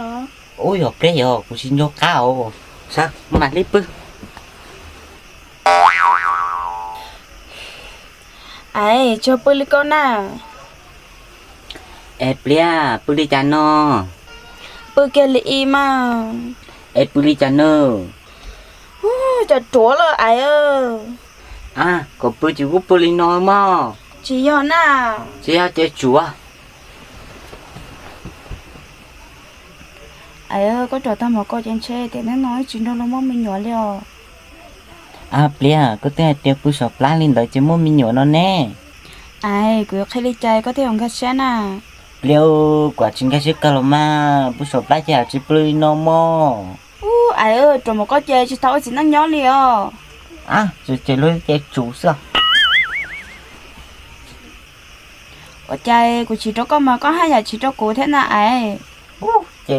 Ub, yog pliab yog kuv tsis nco qab os. Sawv, mam li pw. Ais, tsis pw li koj na. Es pliab, pw li cas no? Pw kiag li ib mas. Es pw li cas no? Cas ruam lawm ais. A, kom pw ces kuv pw li no mog. Tsis yog na. Tsis yog ces tsuav. Ais, koj rov tag mov koj ces ntshe tias hnub no wb tsis nrog luag muaj me nyuam li os. A pliab, koj twb hais tias pw saum plab li ntawd ces muaj me nyuam no ne. Ais, kuv yuav qhia li cas koj thiaj yuav nkag siab na? Pliab, kuv tsis nkag siab kawg los mas, pw saum plab ces tsis pw li no mog. Ub, ais, rov mov koj ces tsis tau ua txiv neej nyob li os. A, ces luag ces tsuv xwb. Ua cas kuv chiv rau koj mas koj haj yam chiv rau kuv thiab na ais?